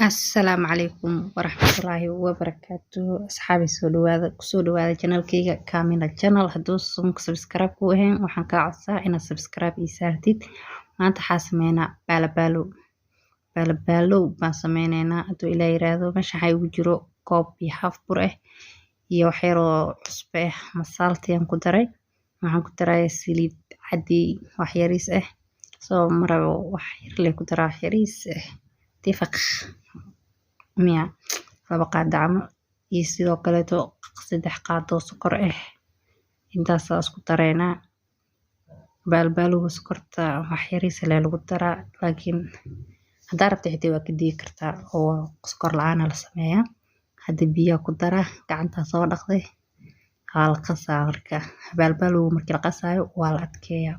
Assalaamu calaykum waraxmatullaahi wabarakaatuh. Asxaabi, soo dhawaada, kusoo dhawaada channelkayga Kamila Channel. Hadduu sunka subscribe ku ahayn, waxaan kaa codsaa inaad subscribe ii saartid. Maanta waxaa sameynaa baalabaalo. Baalabaalow baan sameyneynaa hadduu Ilaah yiraahdo. Meesha waxaa igu jiro koob iyo half bur ah iyo wax yar oo cusbo ah ama salt ayaan ku daray. Waxaan ku darayaa saliid caddi wax yariis ah. Soo marabo wax yar lee ku daraa, wax yariis ah. Tifaq miya 2 qaado camal iyo sidoo kaleeto 3 qaado sokor ah. Intaas isku dareynaa. Baalbaalowga sokorta wax yariis lee lagu daraa, laakiin haddaa rabto xitaa waa ka digi kartaa oo sokor la'aan la sameeyaa. Hadda biyo ku daraa, gacanta soo dhaqday. Waa la qasaa marka. Baalbaalowga markii la qasaayo waa la adkeeyaa.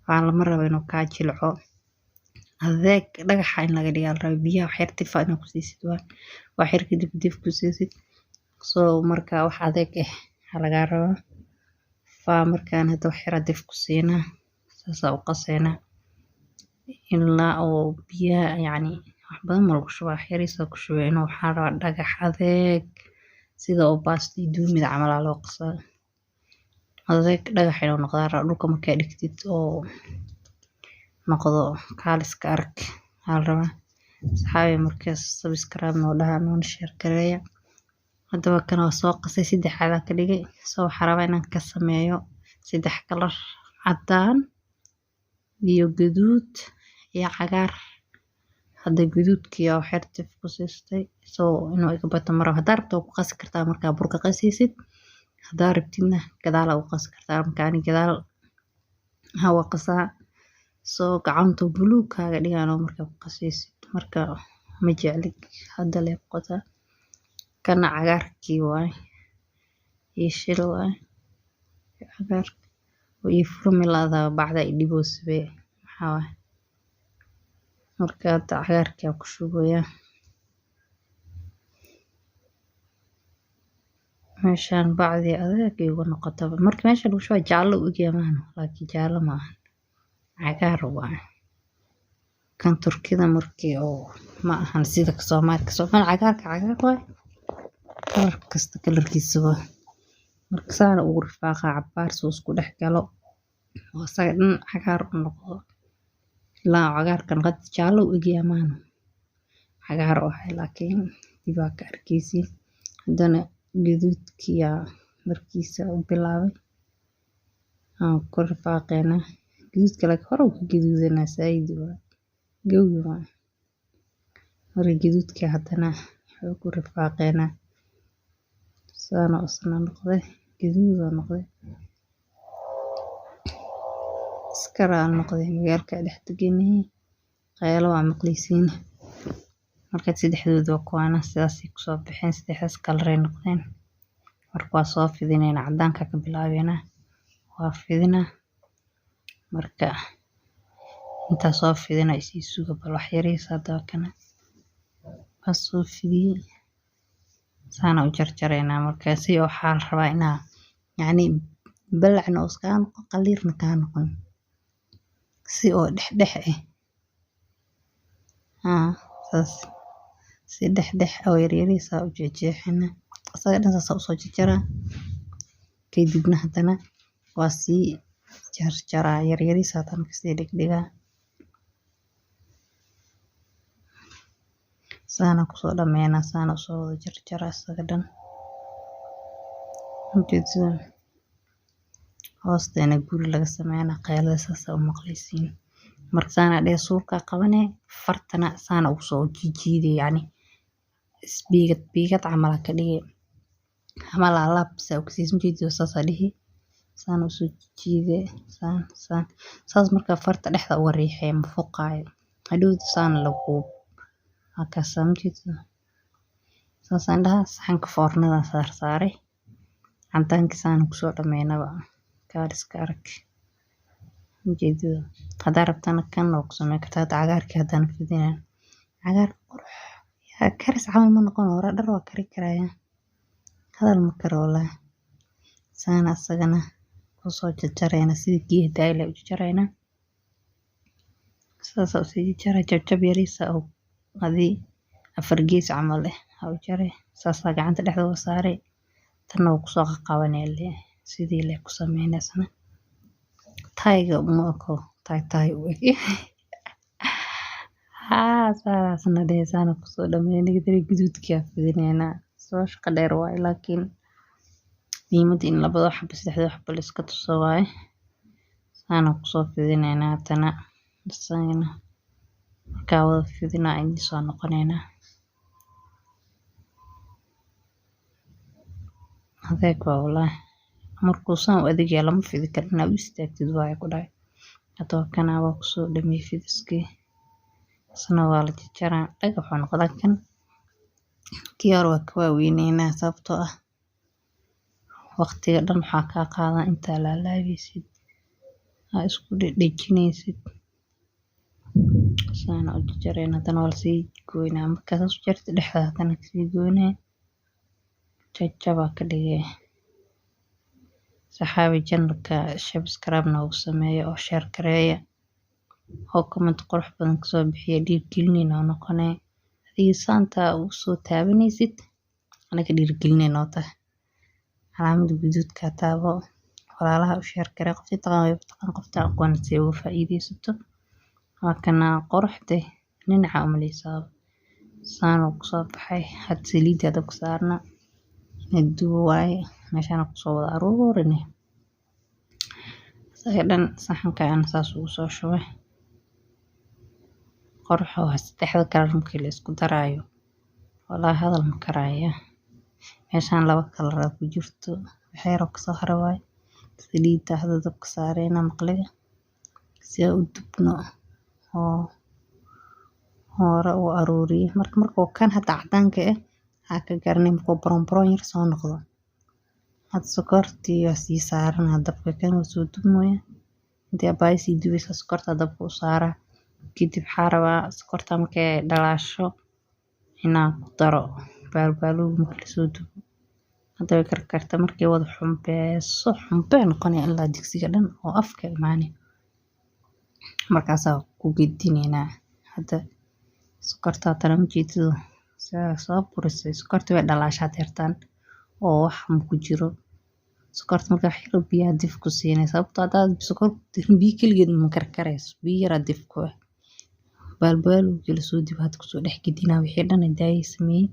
Waxaa lama rabo inuu kaa jilco. Adeeg dhagaxa in laga dhigaa la rabaa. Biyaha wax yar tifa inaad ku siisid waa. Wax yar kadib dif ku siisid. So marka wax adeeg ah laga rabaa. Fa markaan hadda wax yar dif ku siinaa. Saasa u qaseynaa. Ilaa oo biyaha, yacni wax badan ma lagu shubaa, wax yariis ku shubay inuu waxaa rabaa dhagax adeeg sida oo baasti duumida camal loo qasaa. Adeeg dhagax inuu noqdo rabaa, dhulka markaa dhigtid oo noqdo kaaliska arag la rabaa. Asxaabi, markaas subscribe noo dhaha, noona share gareeya. Hadaba kana waa soo qasay, saddex cadaa ka dhigay. So waxaa rabaa inaan ka sameeyo saddex kalar: caddaan iyo gaduud iyo cagaar. Hadda gaduudkii wax yar tif ku siistay. So inuu iga bato maro. Haddaa rabto ku qasi kartaa markaa burka qasaysid. Haddaa rabtidna gadaal u qasi kartaa. Marka ani gadaal hawa qasaa. So gacanta buluug kaaga dhigaan markaa ku qasaysid. Marka ma jecli, hada lee ku qasaa. Kana cagaarkii waye, ii shil waye cagaar way ii furmi la'dahay, bacda i dhibeyso maxaa waye. Marka hada cagaarkii aan ku shubayaa. Meeshaan bacdii adeeg igu noqotaba. Marka meesha lagu shubaa jaallo u egyahay maahan, laakiin jaallo ma ahan, cagaar waaye. Kan Turkida markii oo ma ahan sida Soomaalika. Soomaali cagaarka cagaar waaye. Kalar kasta kalarkiisa waa. Marka saan ugu rifaaqa cabaar soo isku dhex galo oo asaga dhan cagaar u noqdo. Ilaa cagaarkan qad jaallo u egyahay maahan. Cagaar u ahay, laakiin dib waa ka arkeysiin. Haddana gaduudkii markiisa u bilaabay. Aan ku rifaaqeynaa. Gaduudka laakiin hore uu ka gaduudanaa saaid waa. Gawi waa. Marka gaduudkii haddana wuxuu ku rifaaqeynaa. Saan oo isna noqday. Gaduud oo noqday. Iska raal noqday, magaalka dhex deganyahay. Qaylo waa maqleysiin. Marka saddexdooda waa kuwaana sidaas ay kusoo baxeen, saddexdaas kalar ay noqdeen. Marka waa soo fidinayna, cadaanka ka bilaabeynaa. Waa fidina. Marka intaa soo fidina isii suga bal wax yariis hada kana. Waa soo fidiyay. Saana u jarjareynaa marka si waxaa la rabaa inaa, yacni, balacna oo iskaga noqon, qaliirna kaa noqon. Si oo dhex dhex ah. Haa, saas. Si dhex dhex oo yar yariis ah u jeexjeexina. Asaga dhan saas u soo jarjaraa. Kadibna haddana waa sii jarjaraa, yar yariis haddana kasii dhigdhigaa. Saana kusoo dhameynaa, saana usoo wada jarjaraa isaga dhan. Ujeedada hoosteena guri laga sameynaa, qaylada saas u maqleysiin. Marka saana dheh, suulka qabane, fartana saana ugu soo jiijiiday, yacni isbiigad biigad camal ka dhigay. Ama laalaab saa u kasii ujeedido saas dhihi. Saan u soo jiiday, saan saan saas. Marka farta dhexda uga riixay, ma fuqaayo. Hadhowda saan lagu halkaas ujeedido. Saasaan dhahaa, saxanka foornada saar saaray. Cadaanka saan kusoo dhameynaba. Kaaliska arag. Ujeedido. Haddaa rabtana kan waa ku sameyn kartaa. Hadda cagaarkii haddana fidinaa. Cagaarka qurux. Yaa karis camal ma noqon hore dhar waa kari karaya. Hadal ma karo walahi. Saana asagana kusoo jarjarayna sidii kii hadaay u jarjarayna. Saas u sii jarjaray, jabjab yariis oo adii Afar gees camal eh aa u jare, saasaa gacanta dhexda uga saaray. Tanna waa kusoo qaqabanee lee, sidii lee ku sameynaysana. Tayga uma eko, tay tay u eg. Haa, saasna dheh, saana kusoo dhameynay. Kadib guduudkii aa fidineynaa. Soo shaqo dheer waaye, laakiin muhiimadda in labada xabo, saddexda xabo la iska tuso waaye. Saana kusoo fidineynaa tana isagana. Markaa wada fidinaa idin soo noqoneynaa. Adeeg waa walahi. Markuu saan u adeeg yahay lama fidi karo, inaa u istaagtid waaye ku dhahay. Hadda waa kana, waa kusoo dhameeyay fidiskii. Isna waa la jarjaraa, dhagax wuxuu noqdaa kan. Kii hore waa ka waaweyneynaa, sababtoo ah waqtiga dhan waxaa kaa qaadan intaa laalaabaysid, aa isku dhedhejinaysid. Saana u jarjareen, haddana waa lasii goynaa. Markaa saas u jartid, dhexda haddana kasii goynaa, jajabaa ka dhigay. Saxaabi, channelka subscribe noogu sameeya oo share gareeya oo comment qurux badan kasoo bixiya. Dhiirgelin oo noqonay adiga saanta ugu soo taabanaysid, anaga dhiirgelinay noo tahay. Calaamada guduudka taabo, walaalaha u share garee. Qoftii taqaan way taqaan, qofta aqoon si uga faa'iidaysato. Waa kana quruxde dhinaca umaleysaa, saan uu kusoo baxay. Had saliidda dabka saarna dubo waaye, meeshaan kusoo wada aruurine. Isaga dhan saxanka aan saas ugu soo shubay. Qurux waa saddexda kalar markii la isku daraayo, walaahi hadal ma karaya. Meeshaan laba kalar aa ku jirto, wax yar oo kasoo hara waaye. Saliidda hadda dabka saareyna maqliga si aan u dubno oo hore u aruuriyo. Marka markuu kan hadda cadaanka ah aa ka garanay, markuu brown brown yar soo noqdo. Hadda sokortii waa sii saarana dabka, kan wuu soo dubmaya. Intii abaayo sii dubaysa, sokorta dabka u saaraa. Kadib waxaa rabaa sokorta markay dhalaasho inaan ku daro baalbaaluga marka lasoo dubo. Hadda way karkarta, markay wada xumbeeso, xumbe noqonaya ilaa digsiga dhan oo afka imaanay, markaasaa ku gedineynaa. Hadda sokorta tana ujeedido soo burisay, sokorta way dhalaashaa deertaan oo wax ma ku jiro. Sokorta marka wax yar oo biyaha dif ku siinay, sababtoo hadaad sokor ku darin, biyo keligeed ma karkarayso, biyo yaraa dif ku ah. Baalbaalugii lasoo dubo hadda kusoo dhex gedinaa, wixii dhan daayay sameeyey.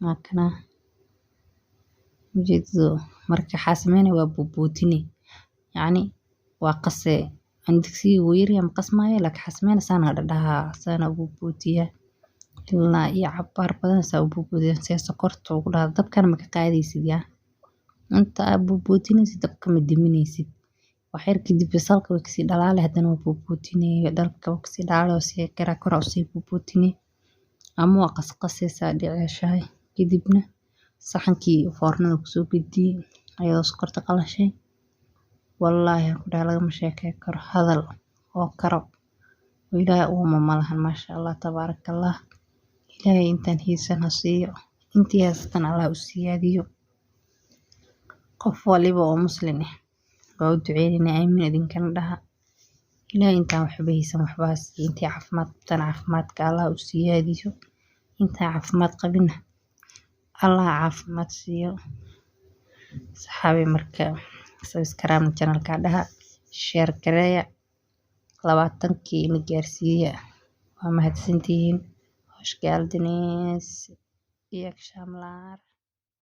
Waa kana, ujeedido. Marka waxaa sameynaya waa buubuutini, yacni waa qasee. Aan digsiga wuu yaryahay, ma qasmaayo, laakiin waxaa sameynaya saana dhadhahaa, saana u buubuutiyaa ilaa iyo cabaar badan. Saa u buubuutiyaa si sokorta ugu dhacdo, dabkana ma ka qaadaysid. Yaa inta aad buubuutinaysid, dabka ma diminaysid. Wax yar kadib salka way kasii dhalaali, haddana waa buubuutinay, dhalka waa kasii dhalaali, waa sii karaa kor usii buubuutinay ama waa qasqasaysaa dhiceshahay. Kadibna saxankii foornada kusoo gediyey ayadoo sokorta qalashay. Wallaahi aan ku dhahay, lagama sheekey karo, hadal oo karo oo Ilaahay uuma malahan. Maasha Allah, tabaarakallah. Ilaahay intaan haysan ha siiyo, intii haysatan Allah u siyaadiyo. Qof waliba oo muslim ah waa u duceynayna, aamin idinkana dhaha. Ilaahay intaan waxba haysan waxba ha siiyo, intii caafimaad qabtana caafimaadka Allah u siyaadiyo, intaan caafimaad qabina Allah caafimaad siiyo. Saxaabi, marka subscribe channelka dhaha, share gareeya, 20kii na gaarsiiya. Waa mahadsantihiin. Hoş geldiniz. İyi akşamlar.